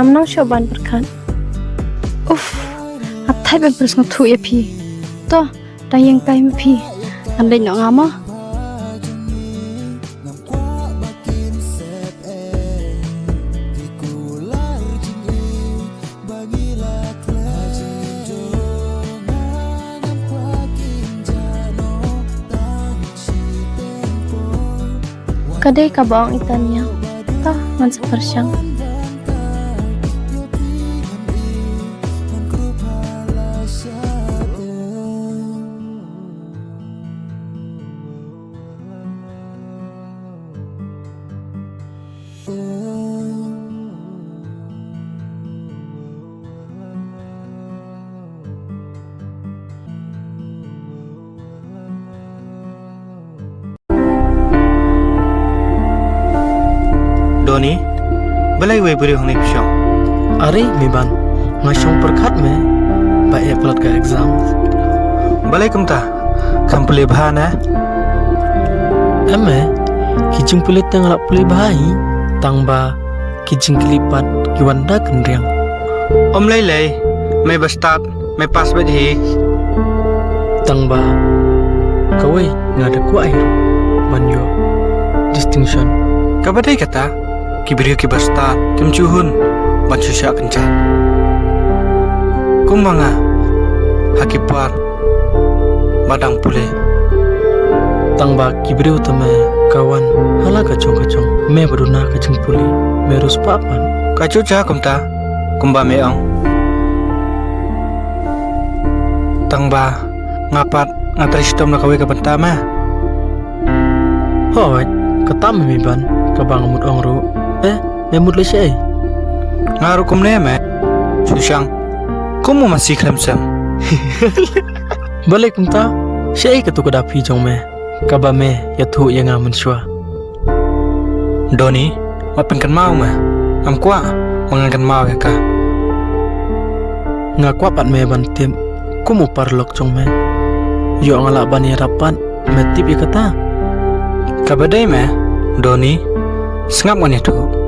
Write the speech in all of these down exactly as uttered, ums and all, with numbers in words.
Nang shu ban pyrkhat. Uf, nga thait ban pyrshang thuh ïa phi. To, dang ïeng kai ma phi. Ngan leit noh nga mo. Ka dei kaba ong i Tanya. To, ngan sa pyrshang. Doni, balei wei briew hangne phi shong? Are Meiban, nga shong pyrkhat me ba eh palat ka exam. Balei kumta? Kham pule bha ne? Em eh, ki jingpule te nga la pule bha hi, tang ba ki jingkylli pat ki wan da kynriang. Ym lei lei, me ba stad, me pass beit hi. Tang ba kawei nga da kwah hi ban ïoh distinction. Kaba dei kata, ki briew kiba stad kim ju hun ban shu shah kynjat. Kumba nga ha ki por ba dang pule. Tang ba ki briew te me ka wan ha la ka jong ka jong, me ba duna ka jingpule, me ruh spah pat. Ka ju ja kumta, kumba me ong. Tang ba nga pat nga trei shitom na kawei ka bynta me. Hooid, kata me Meiban, kaba nga mut ong ruh. Eh, me mut leh shaei? Nga ruh kumne me. Shu shang kum u masi khlem sem. Balei kumta? Shaei katu ka dapi jong me kaba me ïathuh ïa nga mynshuwa? Doni, wat pynkynmaw me. Ngam kwah ba ngan kynmaw ïa ka. Nga kwah pat me ban tip kum u paralok jong me. Ïoh nga lah ban ïarap pat me tip ïa kata. Kaba dei me, Doni, sngap ngan ïathuh.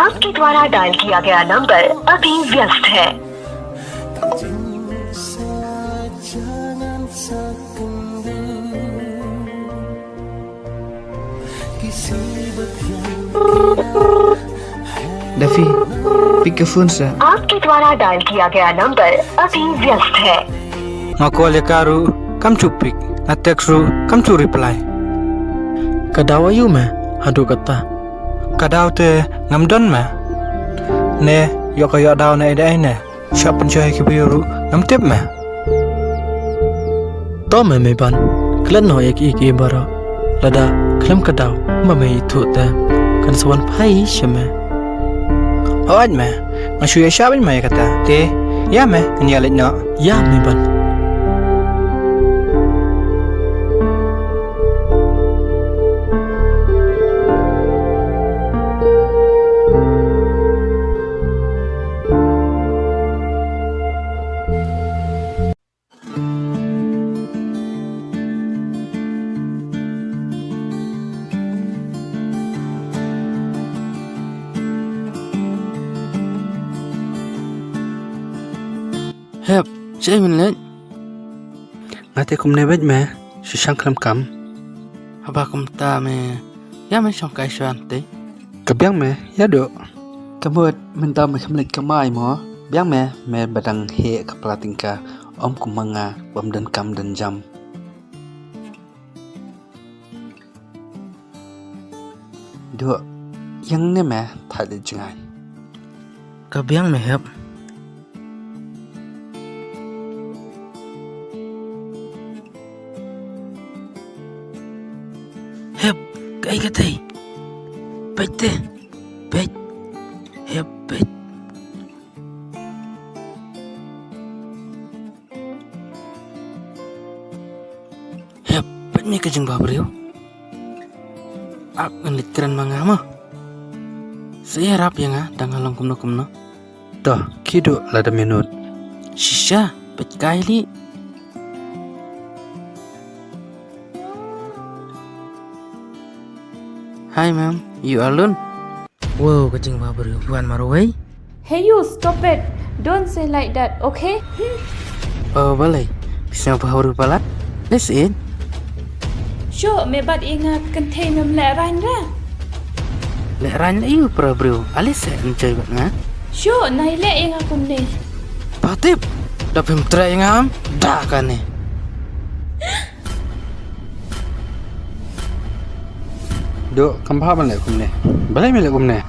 आपके द्वारा डायल किया गया नंबर अभी व्यस्त है। Dafi, pick ka phone sa. आपके द्वारा डायल किया गया नंबर अभी व्यस्त है। Nga call ïa ka ruh kam ju pick, nga text ruh kam ju reply. Ka daw aïu me haduh katta? Ka daw te ngam don me. Ne ïoh ka ïoh daw ne ei da ei ne. Shah pynshoi ïa ki briew ruh ngam tip me. To me Meiban, klet noh ïa kiei kiei baroh. Lada khlem ka daw ba me ithuh te kan sa wan phai sha me. Hooid me, nga shu ïa shah beit ma ïa kata. Te ïa me, ngan ïa leit noh. Ïa Meiban. Hep, shaei men leit? Nga te kumne beit me, shu shang khlem kam. Haba kumta me, ïa me shong kai shuwa te. Ka biang me, ïa duh. Ka mut, mynta me khlem leit kamai mo. Biang me, me ba dang heh ka pla tyngka, ym kum ma nga, bym don kam don jam. Duh, ïeng ne me, thait leit jngai. Ka biang me Hep. Hep, kaei katei? Peit te, peit. Hep, peit. Hep, peit me ka jingbhabriew. Ap ngan leit kren ma nga mo. Sa ïarap ïa nga da nga long kumno kumno. To, khie duh lada me nud. Shisha, peit kai lei. Hi ma'am, you alone? Wow, ka jingbhabriew, phi wan marwei? Hey you, stop it. Don't say like that, okay? Oh, balei? Phi sngewbha ruh palat? Let's eat. Shuh, me bat ïa nga ka kynthei, mem lehraiñ re. Lehraiñ la ïa u para briew, ale seh, enjoy bad nga. Shuh, nai leh ïa nga kumne. Patip, da phim treh ïa nga am, da kane. Dok, kam bha ban leh kumne. Balei me leh kumne?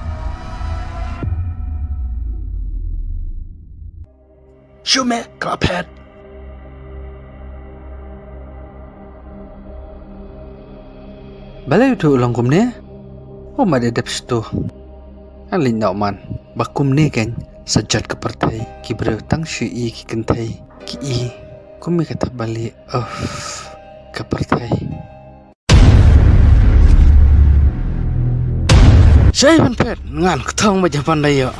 Shu me, ka la phet. Balei u tu u long kumne? U ma dei dep stu. An lin dau man. Ba kumne kan sa jot ka pyrthei, ki briew tang shu i ki kynthei, ki i. Kum i ka thap bali, uff, ka pyrthei. Shai ban phet, ngan kthong ba japan da ïoh.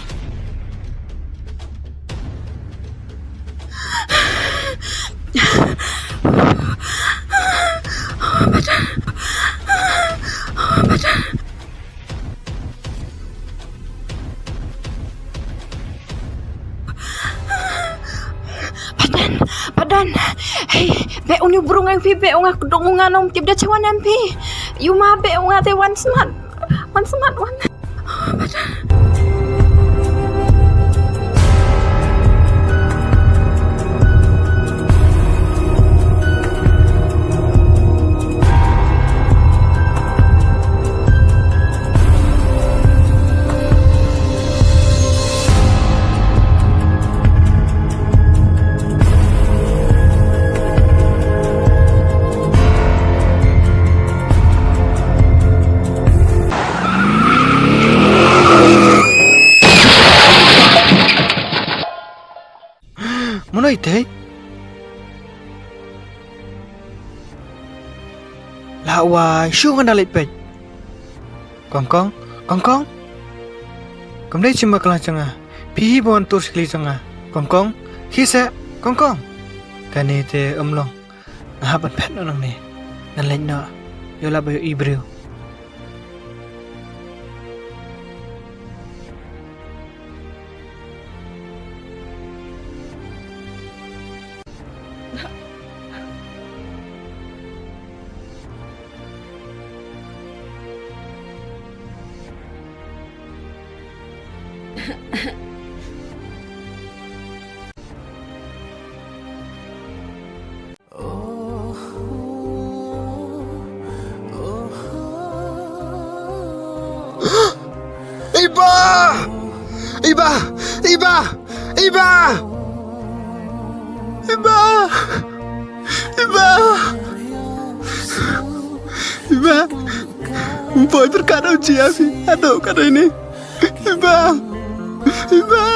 Padan, padan. Hey, beh uni brung ang phi, beh unga kdong unga nong tip da chawan ang phi. Yuma beh unga te wan smat. Wan smat wan. Mano ite? La wai, shu ngan da leit peit. Kong kong, kong kong. Kam dei shi ma klang jong nga. Phi hi ba wan tur shi kli jong nga. Kong kong, hi seh, kong kong. Kane te ym long. Nga hap ban phet noh nangne. Ngan leit noh. Ïoh lap ba ïoh i briew. Iba! Iba! Iba! Iba! Iba! Iba! Iba! Boy, berkat au ji abi. Aduh, kat ini. Iba! Iba!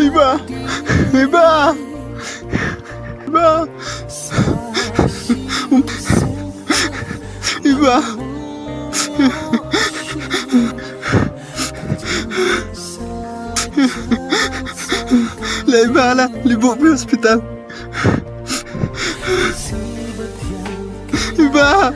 Iba! Iba! Iba! Iba! Lei ba la, li buh phi hospital. Iba!